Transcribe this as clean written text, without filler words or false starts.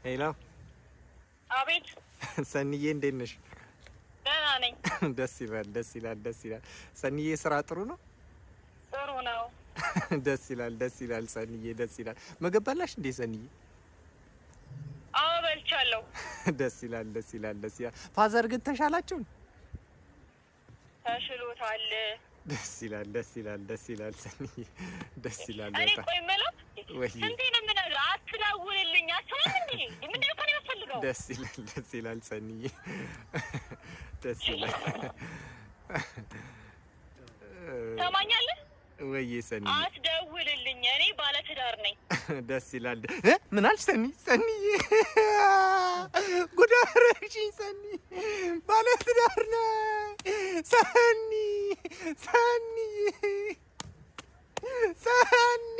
Hello። አቤት። ሰኒዬ፣ እንዴት ነሽ? ደህና ነኝ። ደስ ይላል፣ ደስ ይላል፣ ደስ ይላል። ሰኒዬ፣ ስራ ጥሩ ነው? ጥሩ ነው። ደስ ይላል፣ ደስ ይላል። ሰኒዬ፣ ደስ ይላል። ምግብ በላሽ እንዴ ሰኒዬ? አዎ፣ በልቻለሁ። ደስ ይላል፣ ደስ ይላል፣ ደስ ይላል። Father ግን ተሻላቸው? ተሽሎታል። ደስ ይላል፣ ደስ ይላል፣ ደስ ይላል። ሰኒዬ፣ ደስ ይላል እኔ በጣም። ቆይ የምለው ወይ። ስንቴ ነው የምነግርህ? አትደውልልኝ። አትሰማም እንዴ? ምንድን ነው ከእኔ የምትፈልገው? ደስ ይላል፣ ደስ ይላል። ሰኒዬ፣ ደስ ይላል። ሰማኛለህ? ወይዬ ሰኒዬ። አትደውልልኝ። እኔ ባለትዳር ነኝ። ደስ ይላል። ምን አልሽ ሰኒ? ሰኒዬ፣ ጉድ አደረግሽኝ ሰኒ። ባለትዳር ነኝ ሰኒ፣ ሰኒ፣ ሰኒ።